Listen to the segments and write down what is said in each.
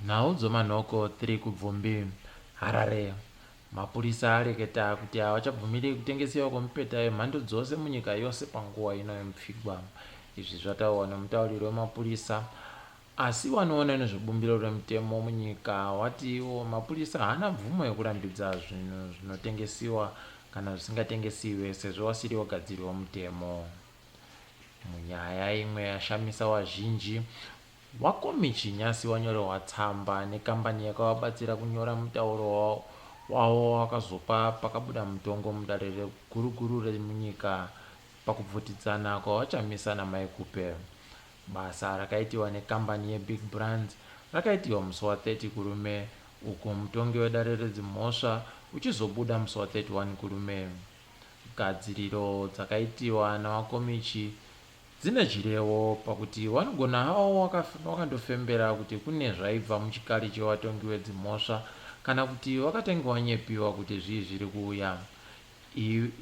Nhau dzomanhoko 3 Kubvumbi, Harare. Mapurisa areketa kuti havachabvumiri kutengesiwa kwemipeta yemhando dzose munyika yose panguva ino yemupfigwa. Izvi zvataurwa nemutauriri wemapurisa asi vanoona nezvebumbiro remutemo munyika wati iwo mapurisa haana mvumo yekurambidza zvinhu zvinotengesiwa kana zvisingatengesiwe sezvo wasiri wagadziri wemutemo. Munyaya imwe yashamisa vazhinji, VaKomichi Nyasi vanyorerwa tsamba nekambani yakavabatsira kunyora mutauro wavo wavakazopa pakabuda mutongo mudare guru guru remunyika pakubvutidzana kwaVaChamisa naMai Khupe. Basa rakaitiwa nekambani yeBig Brands rakaitiwa musi wa 30 Kurume uku mutongi wedare redzimhosva uchizobuda musi wa 31 Kurume. Gadziriro dzakaitiwa naVaKomichi Dzine chirevo pakuti vanogona havo wakandofembera kuti kune zvaibva muchikari chevatongi vedzimhosva kana kuti vakatange wanyepiwa kuti zvii zviri kuuya.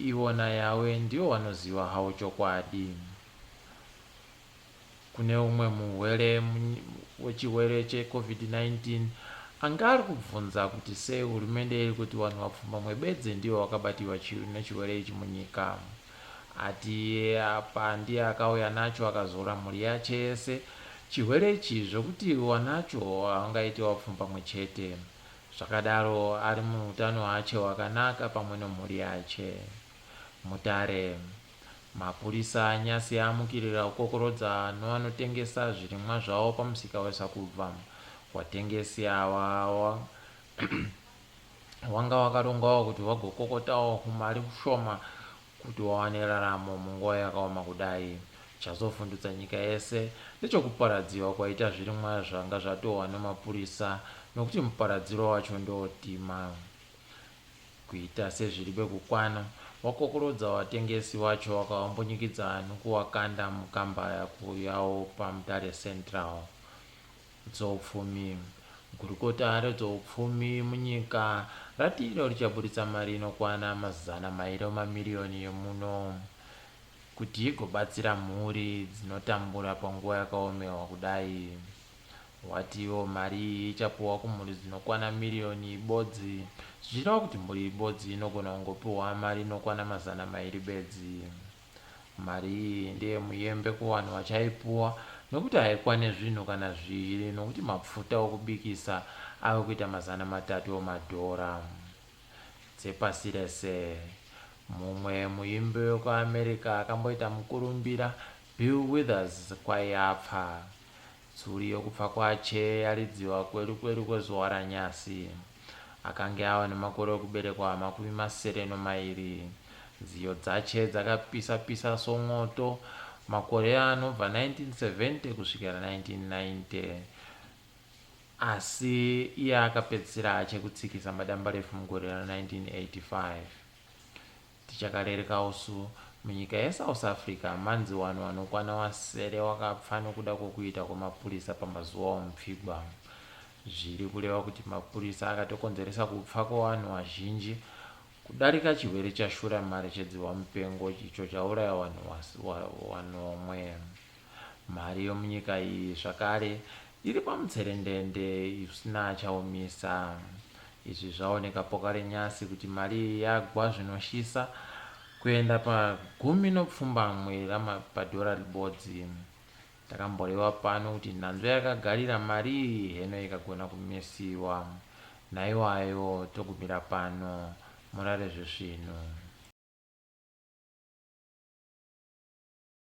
Ivo naYawe ndivo vanoziva havo chokwadi. Kune umwe muhwere wechirwere cheCovid 19 anga ari kubvunza kuti sei hurumende iri kuti vanhu vapfumbamwe bedzi ndivo vakabatiwa nechirwere ichi munyika. Ati iye apa ndiye akauya nacho akazora mhuri yache yese chihwere ichi zvekuti wanacho haungaite wapfumbamwe chete. Zvakadaro ari muhutano hache hwakanaka pamwe nomhuri yache. Mutare. Mapurisa anyasi amukirira kukokorodza novanotengesa zvirimwa zvavo pamusika weSakubva. Watengesi awa wanga wakarongawo kuti wagokokotawo humari hushoma kuti wawane raramo munguva yakaoma kudai. Chazovhundutsa nyika yese ndechokuparadziwa kwaita zvirimwa zvanga zvatohwa nemapurisa nokuti muparadziro wacho ndootima. Kuita sezviribe kukwana, wakokorodza watengesi wacho wakawambunyikidza nokuwakanda mukamba yawo paMutare Central. Dzoupfumi. Gurukota redzoupfumi munyika rati iro richaburitsa mari inokwana mazana mairi emamiriyoni emuno kuti igobatsira mhuri dzinotambura panguva yakaomerwa kudai. Watiwo mari iyi ichapuhwa kumhuri dzinokwana miriyoni ibodzi zvichireva kuti mhuri ibodzi inogona kungopiwa mari inokwana mazana mairi bedzi. Mari iyi ndeyemuyembe kuvanhu vachaipuwa nokuti haikwane zvinhu kana zviiri nokuti mapfuta okubikisa ave kuita 300 omadhora. Dzepasi rese. Mumwe muimbi wekuAmerica akamboita mukurumbira, Bill Withers, kwai apfa. Tsuri yokupfa kwache yaridziwa kweru kweru kwezuva ranyasi. Akange ava nemakore okuberekwa 62. Nziyo dzache dzakapisa pisa somwoto makore anobva 1970 kusvikira 1990. Asi iye akapedzisira ache kutsikisa madambarefu mugore ra 1985. Tichakarereka usu, munyika yeSouth Africa manzi wanhu wanokwana wasere wakapfa nokuda kwokuita kwemapurisa pamazuwa omupfigwa. Zviri kureva kuti mapurisa akatokonzeresa kupfa kwewanhu wazhinji kudarika chirwere chashuramare chedzihwamupengo icho chauraya wanhu wanomwe. Mari yomunyika iyi zvakare iri pamutserendende usina achaumisa. Izvi zvaoneka poka renyasi kuti mari iyi yagwa zvinoshisa kuenda pagumi nopfumbamwe padhora ribodzi. Takamborewa pano kuti nhanzva yakagarira mari iyi heno ikagona kumisiwa. Naiwayo togumira pano. Murare zvisvinu.